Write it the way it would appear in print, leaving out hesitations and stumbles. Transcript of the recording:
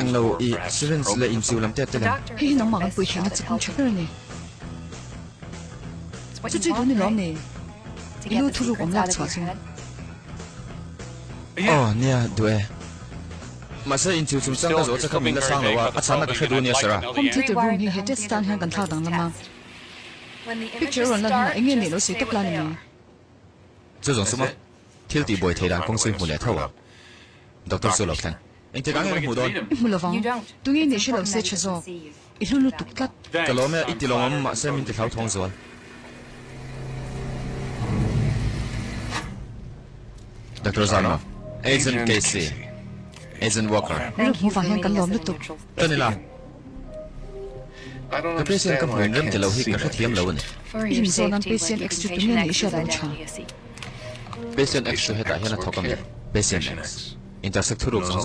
Englo i syringe leh inchiu lam te a tel em? Hei hi nangmah kan pui theihna chi kawng tha ber a ni. Chu chu i duh ni lawm ni? I lu thuruk awm lak chhuah chu. Aw nia, duh e. Mahse inchiu chungchang ka zawh che kha min la sang lo a, a chhanna ka hre duh ania Sarah. Home theatre room hi he test tan hian kan thlak danglam a. Picture rawn lan hunah eng nge nih lo sawi tawp la ni mai. Chu zawng suma thil tih buai thei dan kawng chu i hmu leh tho a. Doctor chu a lo thleng. Engtik ah nge ka hmuh dawn? I hmu lovang. Tunge nih hre lo se tha zawk. I hlu lutuk tlat. Ka lawm e, i ti lawmawm mahse min ti hlauthawng zual. Doctor Zarnov, Agent Casey, Agent Walker. Rilru hmu vang hian kan lawm lutuk. Tan ila. Ka patient ka hmuin rem ti lo hi ka hrethiam lo a ni. I him zawn an patient X chu tunge nih i hriat lo tha. Patient X chu hetah hian a thawk a mi? Patient X. Intersect thuruk zawng zawng.